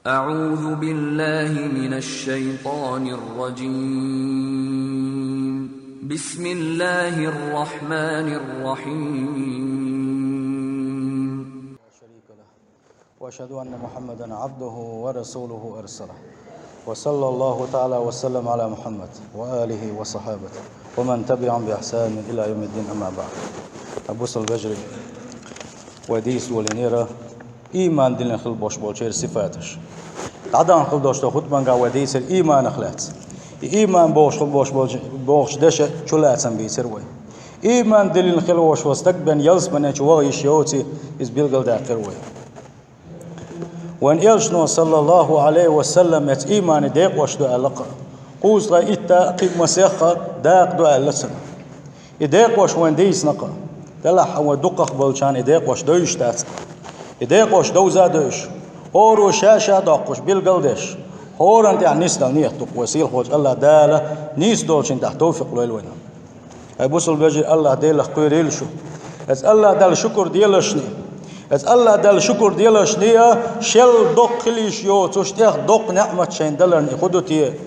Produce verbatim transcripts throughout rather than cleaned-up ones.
أعوذ بالله من الشيطان الرجيم. بسم الله الرحمن الرحيم. شريك له. وأشهد أن محمدا عبده ورسوله أرسله. وصلى الله تعالى وسلم على محمد وآله وصحابته ومن تبعهم بإحسان إلى يوم الدين، أما بعد. Абу Сал Бажри, вай дийца долийнера иман диллина хила бош болчеран сифаташ. ДӀадаханчу хила долчу хутбангахь вай дийцира иманах лаьцна. И иман бохуш хила бош болчу, бохучу дешан чулацам бийцира вай. Иман диллина хила вош волу стаг бен ялсамане чу ваха йиш йоций, иза билгалдаьккхира вай. Вайн элчано, саллаллаху Ӏалайхи ва саллам, эцу имане декъош ду аьлла-кх. Кхузткъе итта а, кхин а масех а дакъа ду аьлла цунна. И декъош вайн дийцина-кх. Делахь а вайн дукхах болчарна и декъош девзаш дац-кх. И декъош довза а девзаш, хӀоро ша-ша доккхуш билгал а деш, хӀоранна тӀехь нисдала нийят ду-кх вай. Сийлахьволчу АллахӀ Дала нийса долчунна тӀехь товфикъ лойла вайна. Ай бусалба вежарий, АллахӀ Делах кхоьрийла шу. Эцу АллахӀ Далла шукур деларшний, эцу АллахӀ Далла шукур деларшний а, шел доккха хила йиш йоцуш, тӀех доккха неӀмат шайна даларна и хӀун ду те?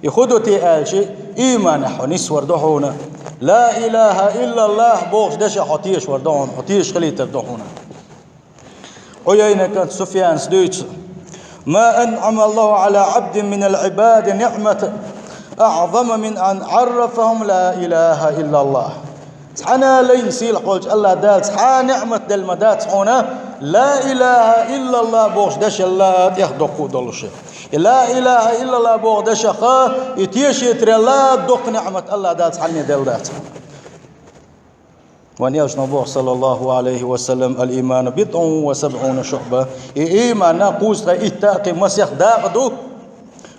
И хӀун ду те аьлча, иманехь хьо нисвар ду хьуна. Ла илаха иллаллах бохучу дешах хьо тешавар ду хьуна, хьо тешаш хилийтар ду хьуна. Ӏуяйна кӀант Суфьяна дуьйцу: «Ма анъама Аллаху Ӏала Ӏабдин минал Ӏибади ниӀматан аӀзама мин ан Ӏаррафахум ла илаха иллаллах». Цхьана а лайна сийлахьволчу АллахӀ Дала цхьа а неӀмат делла ма дац хьуна, ла илаха иллаллах бохучу дешал а тӀех доккха а долуш. И ла илаха иллаллах боху дешах а, и тешийтарал а доккха неӀмат АллахӀ Дала цхьанне делла дац хьуна. Вайн элчано боху, саллаллаху Ӏалайхи ва саллам: «Ал-ийману бидъун ва сабъуна шуъба». И ийман а кхузткъе итта а, кхин а масех дакъа ду.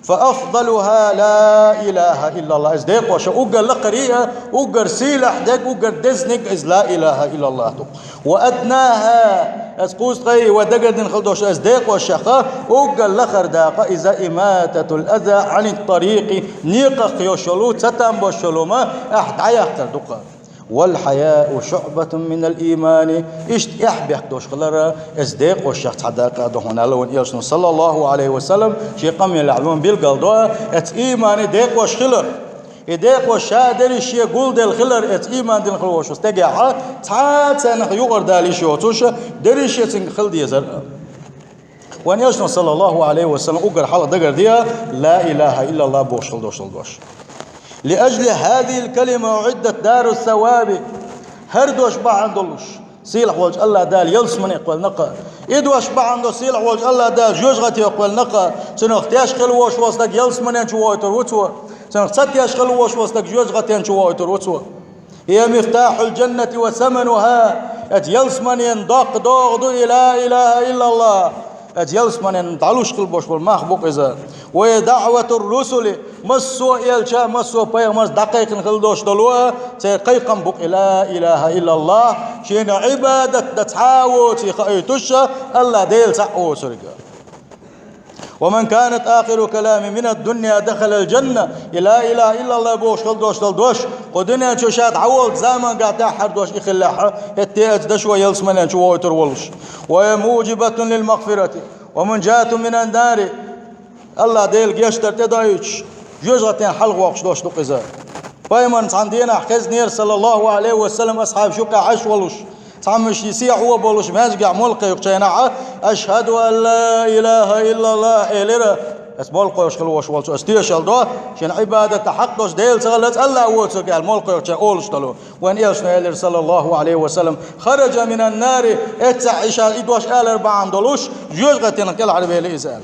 «Фа афдалуха ла илаха иллаллах». Иза декъош а уггар лакхарий а, уггар сийлахь дерг, уггар дезаниг иза ла илаха иллаллах ду. «Ва аднаха», иза кхузткъе, вай дагардина хила долуш, иза декъошах а уггар лахара дакъа иза «имататул аза Ӏанит тарикъи», некъах йолуш йолу, цатам болуш йолу хӀума ахь дӀаяхтар ду-кх. «Вал хьаяу шуъбатун минал иймани». Иштта эхь бехк долуш хилар а, иза декъошах цхьа дакъа а ду хьуна аьлла вайн элчано, саллаллаху Ӏалайхи ва саллам, шен къамелехь вайна билгалдо, эцу иймане декъош хилар. И декъош ша дерриш шен гулделла хилар, эцу ийман дина хила вош волу стагехь а, цхьа а царнах юкъара дала йиш йоцуш, дерриш шен цуьнга хила дезар а. Вайн элчано, саллаллаху Ӏалайхи ва саллам, уггар хьалха дагардеа, ла илаха иллаллах бохуш хила долуш долу дош. «Лиажли хазихил калима уӀиддат дару саваби». ХӀара дош бахьана долуш, сийлахьволчу АллахӀ Дала ялсамане кхоьллина-кх. И дош бахьана долуш, сийлахьволчу АллахӀ Дала жоьжахате кхоьллина-кх. Цунах теш хила вош волу стаг ялсаманен чу вохуьйтур ву цо. Цунах ца теш хила вош волу стаг жоьжахатен чу вохуьйтур ву цо. «Хия мифтахьул джаннати ва самануха». Эцу ялсаманен доккха догӀа ду и ла илаха иллаллах. Эцу ялсаманен дӀалуш хила бош болу мах бу-кх иза. «Ва хия даӀватур русули». Массо а элча, массо а пайхамарца дӀакхайкхина хила долуш долу а, церан кхайкхам бу-кх и ла илаха иллаллах. Шена Ӏибадат дан цхьа а воций хаийтуш, АллахӀ Дела цхьаъ воцург. «Ва ман канат ахиру калами минад дунья дахалал джанна». И ла илаха иллаллах бохуш хила долуш долу дош, кху дуьнен чу ша дӀаволчу замангахь тӀаьххьара дош и хиллехь, хӀетте а эцу дашо ялсаманен чу вохуьйтур волуш. «Ва хия муджибатун лил магфирати ва мунджатун минан нари». АллахӀ Дела гечдар тӀедоуьйтуш, жоьжахатен хьалхавоккхуш дош ду-кх иза. Пайхамарна цхьана дийнахь хезнера, саллаллаху Ӏалайхи ва саллам, асхьабаш юккъехь Ӏаш волуш, цхьамма шен сехьо а болуш, маьждигехь молла кхайкхучу хенахь а: «Ашхаду ан ла илаха иллаллах», — элира. Ас молла кхойкхуш хила вош волчу ас тешалла до, шен Ӏибадат дан хьакъ долуш Дела ца хилла, цкъа АллахӀ воцург аьлла, молла кхойкхучу олуш долу. Вайн элчано элира, саллаллаху Ӏалайхи ва саллам: «Хараджа минан нари», эццахь и ша и дош алар бахьана долуш, жоьжахатенах кӀелхьарвели иза аьлла.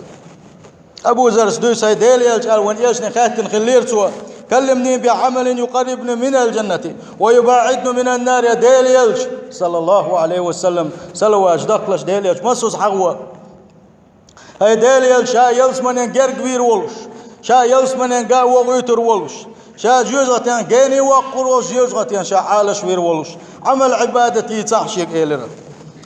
Абу Заррас дуьйцу: «Хьай Дела элча», — аьлла, вайн элчане хаьттина хиллера цо: «Каллимни би Ӏамалин юкъаррибуни минал джаннати ва юбаӀидуни минан нар». Я Дела элча, саллаллаху Ӏалайхи ва саллам, салаваташ дахкалаш Дела элча массо а схьагӀо. Хьай Дела элча, ша ялсаманен герга вийр волуш, ша ялсаманен ган вохуьйтур волуш, ша жоьжахатен гене воккхур волуш, жоьжахатен ша Ӏалаш вийр волуш, Ӏамал-Ӏибадат йийцахь шега, элира.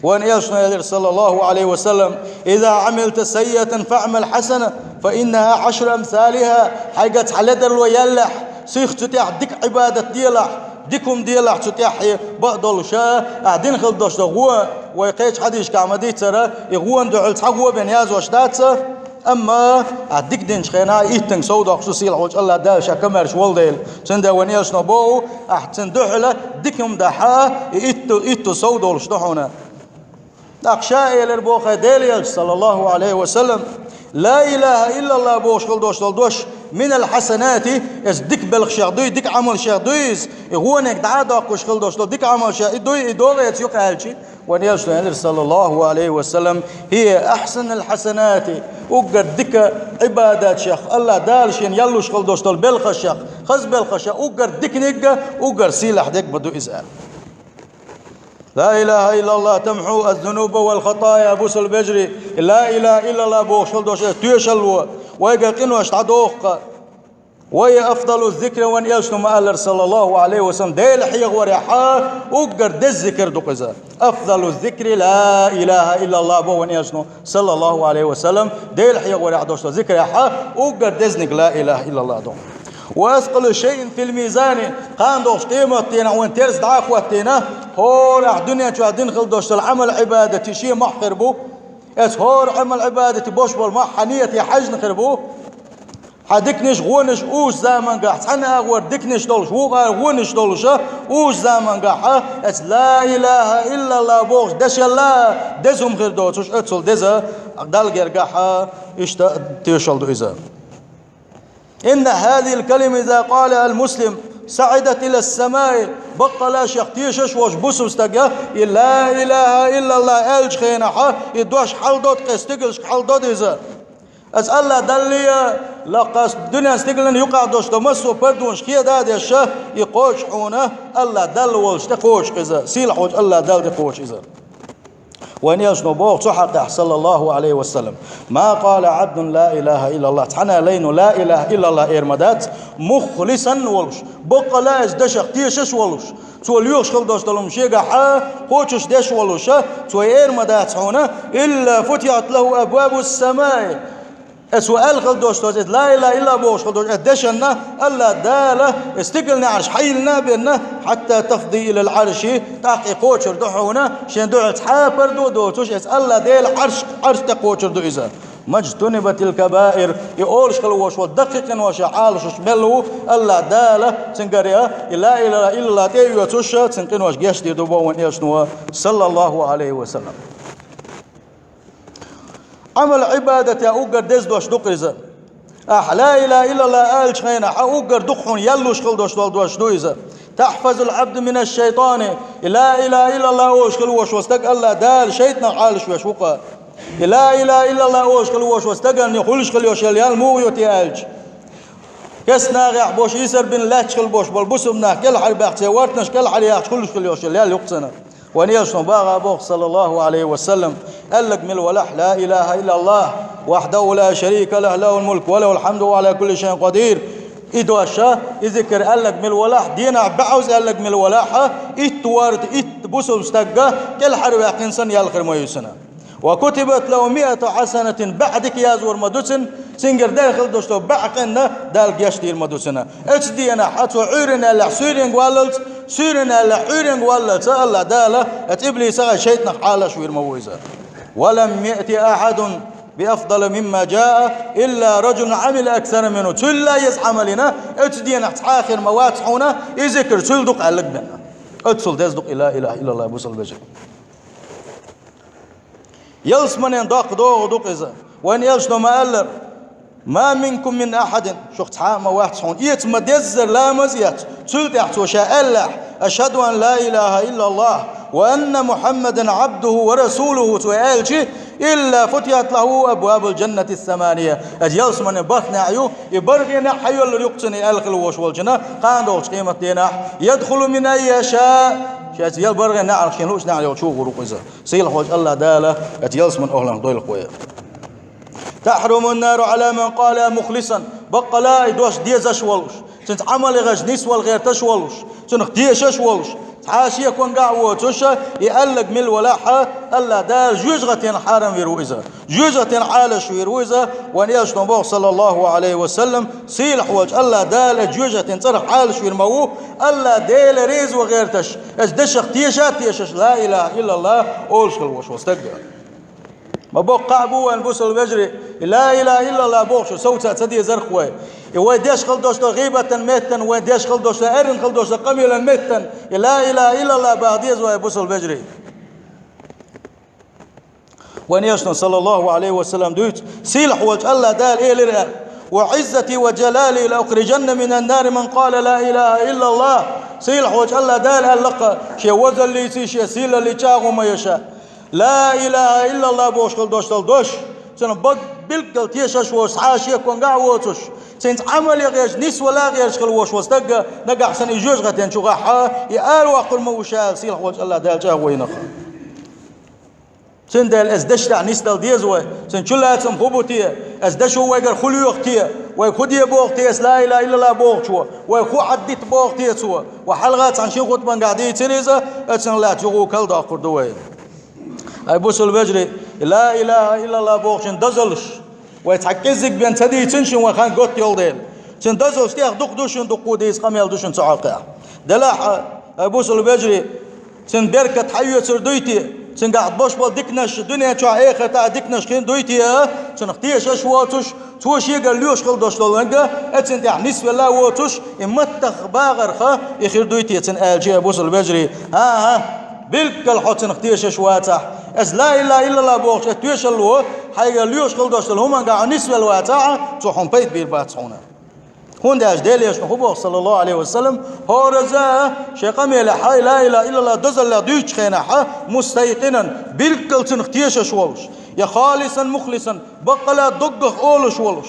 Вайн элчано элира, саллаллаху Ӏалайхи ва саллам: «Иза Ӏамилта саййиатан фаӀмал хьасана, фа иннаха Ӏашру амсалиха». Хьайга цхьа ледарло яьллехь, сих цу тӀехь дика Ӏибадат делахь, дика хӀума делахь цу тӀехь, бакъдолуш а, ахь дина хила долуш долу гӀо, вай кхечу хьадисашкахь ма-дийццара, и гӀона дуьхьал цхьа гӀо бен язош дац, Амма ахь дика динчу хенахь иттанга сов доккхуш ду, сийлахь волчу АллахӀ Дала ша комаьрша волу дела. Цундела вайн элчано боху, ахь цуьнан дуьхьала дика хӀума дахь, и итт, итт сов долуш ду хьуна. ТӀаккха ша элира боху Делан элча, саллаллаху Ӏалайхи ва саллам: «Ла илаха иллаллах», – бохуш хила долуш долу дош, «минал хьасанати», иза дика белхашех дуй, дика Ӏамалшех дуй иза, и гӀониг дӀа а доккхуш хила долуш долу дика Ӏамалшех и дуй, и догӀу эца юкъа аьлчи, вайн элчано элира, саллаллаху Ӏалайхи ва саллам: «ХӀия ахьсанул хьасанати», уггар дика Ӏибадатшех, АллахӀ Дала шена яллуш хила долуш долу белхашех, хаза белхашех, уггар диканиг а, уггар сийлахь дерг а ма ду иза аьлла. «Ла илаха иллаллах тамхьу аз-зунуба вал хатая», бусалба вежарий, «Ла илаха иллаллах» бохуш хила долуш, иза тоьшалла вайгара къинош дӀадоху-кх. «Ва хӀия афдалу зикри», вайн элчано ма-аллара, саллаллаху Ӏалайхи ва саллам, Дела хьехорехь уггар деза зикр ду-кх иза. «Афдалу зикри ла илаха иллаллах», боху вайн элчано, саллаллаху Ӏалайхи ва саллам, Дела хьехорехь долуш долу зикрехь уггар дезниг ла илаха иллаллах ду. «Ва аскъалу шайин фил мизани», кхана долчу къематдийнахь вайн терза дӀа а хӀоттийна, хӀора ахь дуьнен чохь дина хила долуш долу Ӏамал-Ӏибадатий шен мохь хир бу. Иза хӀора Ӏамал-Ӏибадатий болуш болу мохь хьан нийяте хьаьжна хир бу. Хьан диканаш, гӀонаш узучу замангахь, цхьана агӀор диканаш долуш, вукху агӀор гӀонаш долуш, узучу замангахь, иза ла илаха иллаллах бохуш дешалла деза хӀума хир доцуш, оццул деза Далла гергахь иштта тоьшалла ду иза. «Инна хазихил калима иза къалахал муслим саӀидат илас самаи», баккъала шех тешаш волуш бусалба стага и «Ла илаха иллаллах» аьллачу хенахь, и дош хьаладо-кх, кхин стигалшка хьаладо-кх иза. Аса АллахӀ Далла а, лаккха дуьненан стигална юкъахь долуш долу массо а пардонаш кхеда а деш, и кхочу хьуна АллахӀ Далла волчу тӀе кхочу иза, сийлахь волчу АллахӀ Далла тӀе кхочу иза. Вайн элчано боху цу хьакъехь, саллаллаху Ӏалайхи ва саллам: «Ма къала Ӏабдун ла илаха иллаллах», цхьана а лайно ла илаха иллаллах эр ма дац, «мухлисан» волуш, баккъала иза дашах тешаш волуш, цо лоьхуш хила долуш долу хӀума шегахь кхочуш деш волуш, цо эр ма дац хьуна, «илла футихат лаху абвабус самаи». Аса ву аьлла хила долуш долу, иза ла илаха иллаллах бохуш хила долуш, аса дешанна АллахӀ Дала и стигалан неӀарш хьайиллина а бина, «хьатта тафди илал Ӏарши», тӀаккха и кхочур ду хьуна, шен дуьхьал цхьа а пардо а доцуш, аса АллахӀ Делан Ӏарш, Ӏарш тӀе кхочур ду иза. «Мажтунибатил кабаир», и олуш хила волуш волу даккхий къинош Ӏалашвеш мел ву АллахӀ Дала, цуьнгара и ла илаха иллаллах тӀе а оьцуш, цуьнан къинош гечдийр ду боху вайн элчано, саллаллаху Ӏалайхи ва саллам. Ӏамал-Ӏибадатехь уггар деза дош ду-кх иза. Ахь ла илаха иллаллах аьллачу хенахь уггар дукха хьуна яллуш хила долуш долу дош ду иза. «Тахфазул Ӏабда минаш шайтани», и ла илаха иллаллах олуш хила волуш волу стаг АллахӀ Дала шайтанах Ӏалашвеш ву-кх. И ла илаха иллаллах олуш хила волуш волу стаганна хуьлуш хила йолуш йолу ял муха ю те аьлча, кестнахехь болуш, ийсар бина лаьтташ хила болуш болу бусалба нах кӀелхьарбаьккхича, вортанаш кӀелхьаръяьккхича хуьлуш хила йолуш йолу ял ю-кх цуьнан. Вайн элчано боху, саллаллаху Ӏалайхи ва саллам, аьлларг мила валахь: «Ла илаха иллаллах, вахьдаху ла шарика лаху, лахул мулку ва лахул хьамду ва хува Ӏала кулли шайин къадир». И дош, и зикр аьлларг мила валахь, дийнахь бӀозза аьлларг мила валахь, итт ворта, итт бусалба стаг кӀелхьарваьккхина санна ял хир ма ю цуьнан. «Ва кутибат лаху миату хьасанатин», бӀе дика язвар ма ду цуьнан, цуьнгара даьхна хила долуш долу бӀе къинна Дала гечдийр ма ду цуьнан. Оцу дийнахь цо Ӏуьйранна аьллехь суьйренга валлалц, суьйранна аьллехь Ӏуьйренга валлалц АллахӀ Дала оцу иблисах, шайтанах Ӏалашвийр ма ву иза. «Ва лам яъти ахьадун би афдала мимма жаа илла ражулун Ӏамила аксара минху». Цул а еза Ӏамал йина оцу дийнахь цхьа а хир ма вац хьуна, и зикр цул дукха аьлларг бен. Оццул деза ду-кх и ла илаха иллаллах, бусалба вежарий. Ялсаманин доккха догӀа ду-кх иза. Вайн элчано ма-аллара: «Ма минкум мин ахьадин», шух цхьа а ма вац хьуна, эца ма-деззара ламаз а эцна, цул тӀаьхьа цо ша аьллехь: «Ашхьаду ан ла илаха иллаллах ва анна Мухьаммадан Ӏабдуху ва расулуху», цо аьлчи, «илла футихат лаху абвабул жаннатис самания». Аса ялсаманин бархӀ неӀ ю, и бархӀе неӀ хьайоьллур ю-кх цунна, и аьлла хила волуш волчунна, кхана долчу къематдийнахь: «Ядхулу мин ай яша». Шеца ял бархӀе неӀарх шен луучу неӀарх йолчу гӀур ву-кх иза. Сийлахь волчу АллахӀ Дала оцу ялсаманин охӀланах дойла-кх вай. «Тахьрумун нару Ӏала ман къала мухлисан». Баккъала и дош дезаш волуш, цуьнца Ӏамал яхаш нисвала гӀерташ волуш, цунах тешаш волуш, цхьа а шеконгахь а воцуш, и аьлларг мила валахь, АллахӀ Дала жоьжахатин хьарам вийр ву иза. Жоьжахатин Ӏалашвийр ву иза, вайн элчано боху, саллаллаху Ӏалайхи ва саллам, сийлахь волчу АллахӀ Дала оцу жоьжахатин цӀарах Ӏалашвийр ма ву, АллахӀ Дела реза ван гӀерташ, оцу дашах теша а тешаш, ла илаха иллаллах олуш хила волуш волу стаг. Ма боккха а бу вайн, бусалба вежарий, и ла илаха иллаллах бохучун совца ца дезарх вай. И вай деш хила долаш дола гӀийбатан меттана, вай деш хила долаш дола, эрна хила долаш дола къамелан меттана, и ла илаха иллаллах баха деза вай, бусалба вежарий. Вайн Элчано, саллаллаху Ӏалайхи ва саллам, дуьйцу, сийлахь волчу АллахӀ Дала элира: «Ва Ӏиззати ва джалали ла ухриджанна минан нари ман къала ла илаха иллаллах». Сийлахь волчу АллахӀ Дала аьлла-кх, шен возаллиций, шен сийлаллий чӀагӀо ма йо ша. Ла илаха иллаллах бохуш хила долаш дола дош, цунах баг-, билггал тешаш волуш, цхьа а шеконгахь а воцуш, цуьнца Ӏамал ян гӀерташ, нисвала а гӀерташ хила волуш волу стаг, нагахь санна и жоьжахатин чу гӀахь, и араваккхур ма ву ша аьлла, сийлахь волчу АллахӀ Дала чӀагӀо йина-кх. Цундела эс дешнехь нисдала деза вай, цуьнан чулацам хӀун бу те, эс дешо вайгара хӀун лоьху те, вайга хӀун де боху те эс ла илаха иллаллах бохучо, вайга хӀун Ӏаддита боху те цо, вай хьалха цхьана шин хутбангахь дийцира иза, оцунах лаьцна юха а карладоккхур ду вай. Ай, бусалба вежарий, ла илаха иллаллах бохучун дозаллаш вай цхьа кӀеззиг бен ца дийцина шуна, вайн хан готта йолу дела. Цуьнан дозаллаш тӀех дукха ду шуна, дуккха а дийца къамел ду шуна цу хьокъехь. Делахь а, ай, бусалба вежарий, цуьнан беркат хьаоьцур дуй те, цуьнгахь болуш болу диканаш дуьнен чохь, эхартахь а диканаш хин дуй те, цунах тешаш воцуш, цо шегара лоьхуш хила долуш долу вайга, оцунна тӀехь нисвелла а воцуш, и маттах багӀарх и хир дуй те цуьнан аьлча, ай, бусалба вежарий? ХӀан-хӀа, билггал хьо цунах тешаш вацахь, эс ла илаха иллаллах бохучу и тоьшалло хьайгара лоьхуш хила долуш долу хӀумангахь хьо нисвелла вацахь, цо хьуна пайда бийр бац хьуна. ХӀунда аьлча Делан Элчано хӀун боху, саллаллаху Ӏалайхи ва саллам, хӀоразза шайн къамелехь ла илаха иллаллах дозаллех дуьйцучу хенахь, мустайкъинан, билггал цунах тешаш волуш, я халисан мухлисан, баккъала доггах олуш волуш,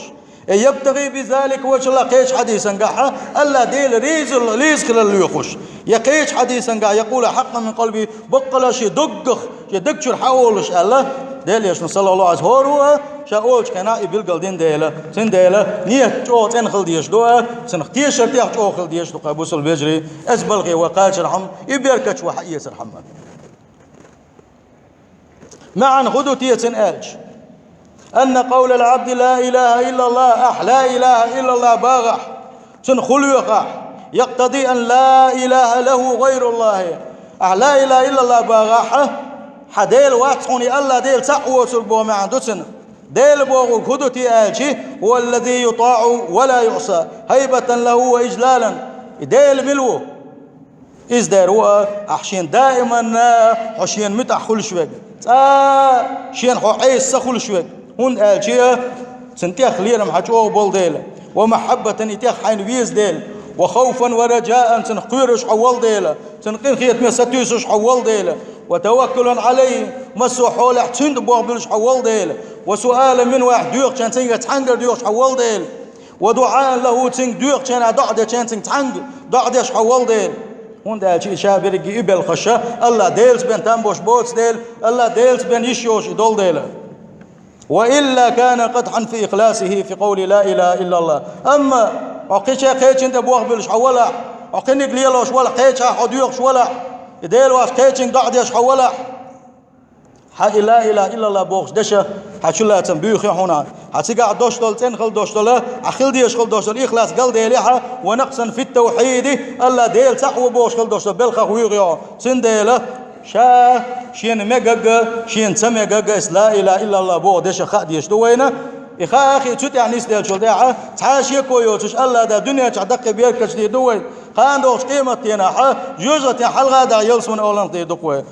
я ябтагӀи бизалика ваджхӀаллах, кхечу хьадисангахь АллахӀ Дела резал-, реза хилар лоьхуш, я кхечу хьадисангахь, я къула хьакъкъан мин къалби, баккъала шен доггах, шен даг чуьра хьан олуш аьлла, Делан Элчано, саллаллаху Ӏалайхи ва саллам, хӀора а ша олучу хенахь и билгал дина дела, цундела нийят чӀогӀа цӀена хила дезаш ду а, цунах тешар тӀех чӀогӀа хила дезаш ду-кх, ай, бусалба вежарий, эс балхе вай кхачархьама, и беркат вай хьаэцархьама. МаьӀна хӀун ду те цуьнан аьлча? Анна къавлал Ӏабди ла илаха иллаллах, ахь ла илаха иллаллах багӀахь, цунах хӀун лоьху ахь? Якътади ан ла илаха лаху гӀайруллахи. Ахь ла илаха иллаллах багӀахь, хьан Дела вац хьуна, и АллахӀ Дела цхьаъ воцург боху маьӀна ду цуьнан. Дела бохург хӀун ду те аьлча, хӀува ллази ютаӀу ва ла юӀса, хӀайбатан лаху ва ижлалан. И Дела мила ву? Иза дер ву а, ахь шена даиманна хьо шена муьтӀахь хуьлуш верг, цкъа а шена хьо Ӏеса ца хуьлуш верг, хӀунда аьлча цуьнан тӀех лерам хьан чӀогӀа болу дела, ва махьаббатан, и тӀех хьайна веза дела, ва хавфан ва раджаан, цунах кхоьруш хьо волу дела, цуьнан къинхетаме сатуьйсуш хьо волу дела, ва таваккулан Ӏалайхи, массо а хьолехь цуьнга болабуьллуш хьо волу дела, ва суалан минху, ахь доьхучарна цуьнгара цхьаьнгара доьхуш хьо волу дела, ва дуӀаан лаху, цуьнга доьхучарна, доӀа дечарна цуьнга цхьаьнга доӀа деш хьо волу дела. ХӀунда аьлча и ша берриге и белхаш АллахӀ Делаца бен там бош боцу дела, АллахӀ Делаца бен йиш йолуш и долу дела. Ва илла кана къадхьан фи ихласихи фи къавли ла илаха иллаллах. Амма хьо кхечу кхечанна тӀе бохбуьллуш хьо валахь, хьо кхиниг лелош валахь, кхечахьа хьо доьхуш валахь, и Дела вац кхечуьнга доӀа деш хьо валахь, хьан и ла илаха иллаллах бохуш дешан хьан чулацам буьйхи хьуна, хьан цигахь долуш долу, цӀена хила долуш долу, хьан хила дезаш хила долуш долу ихлас галделехьа, ва накъсан фит тавхьиди, АллахӀ Дела цхьаъ ву бохуш хила долуш долу белхах вуьйхи хьо. Цундела ша шена мегаг а, шена ца мегаг а, эс ла илаха иллаллах боху дешан хаа дезаш ду вайна. И хаа а хиъна, цу тӀехь нисделлачул тӀаьхьа цхьа а шеко йоцуш, АллахӀ Дала дуьнен чохь даккхий беркаташ дийр ду вай. Кхана догӀучу къематденахь, жоьжахатин хьалха а дахь ялсаманин оланах дийр ду-кх вай.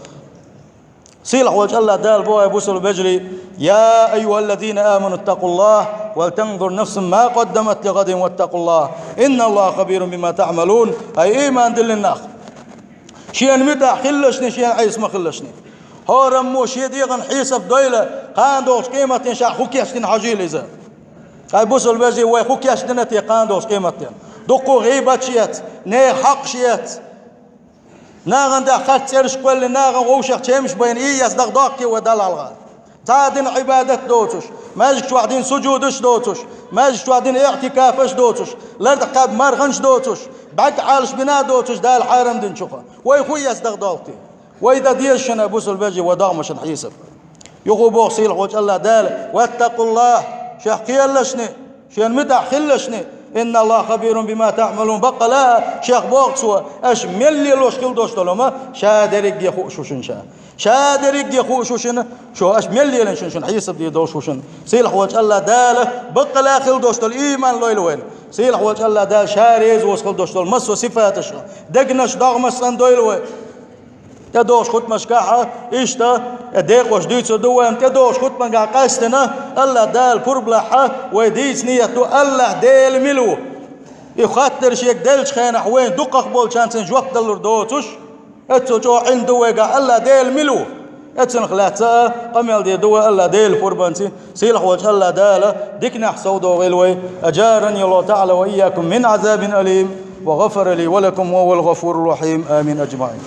Сийлахь волчу АллахӀ Дала боху, ай, бусалба вежарий: «Я айюхаллазина аману ттакъуллах, вал танзур нафсун ма къаддамат лигъадин ваттакъуллах, инналлаха хабирун бима таъмалун». Ай, ийман диллина нах! Шена муьтӀахь хилалашни, шена Ӏеса ма хилалашни. ХӀораммо шен дегӀан хьесап дойла, кхана догӀучу къематдийнахь ша хӀун кечдина хьажийла иза. Ай, бусалба вежарий, вай хӀун кечдина те кхана догӀучу къематдийнахь? Дуккха гӀийбаташ эцна, нехан хьакъаш эцна. Нахана тӀехь харц цӀераш кхоьллина, нахана вовшех чемаш байна, и эс дагадоккху вай Далла хьалха. Цхьа а дина Ӏибадат доцуш, маьждиг чохь дина сужудаш доцуш, маьждиг чохь дина иътикафаш доцуш, лартӀа кхаьбна марханаш доцуш, бӀаьрг Ӏалашбина доцуш, Дала хьарам динчух. Вай хӀун эс дагадоккху те? Вай дан деза шуна, бусалба вежарий, вай догӀмашна хьесап. Юха боху сийлахь волчу АллахӀ Дала: «Ваттакъуллах», шех кхералашни, шена муьтӀахь хилалашни, «инналлаха хабирун бима таъмалун», баккъала а шех боху Цо, аша мел лелош хила долуш долу хӀума ша дерриге хууш ву шуна ша. Ша дерриге хууш ву шуна, шо аш мел лелийна шуна, шуна хьесап де долуш ву шуна. Сийлахь волчу АллахӀ Дала баккъалла хила долуш долу ийман лойла вайна. Сийлахь волчу АллахӀ Дала Ша реза воцу хила долуш долу массо а сифаташ, дегнаш, догӀмаш цӀандойла вай. ТӀедогӀуш хутмашкахь иштта, э, декъош дуьйцур ду вай, амма тӀедогӀуш хутмангахь къаьстина АллахӀ Дала пурба лахь вай дийца нийят ду, АллахӀ Дела мила ву. И хаттар шега деллачу хенахь вайна дукхах болчарна цуьнан жоп далур доцуш, эццул чӀогӀа Ӏилма ду вайгахь АллахӀ Дела мила ву. Эцунах лаьцна а къамел дийр ду вай АллахӀ Делан пурбанца. Сийлахь волчу АллахӀ Дала диканехь совдохийла вай. أجارني الله تعالى وإياكم من عذاب أليم وغفر لي ولكم وهو الغفور الرحيم. آمين أجمعين.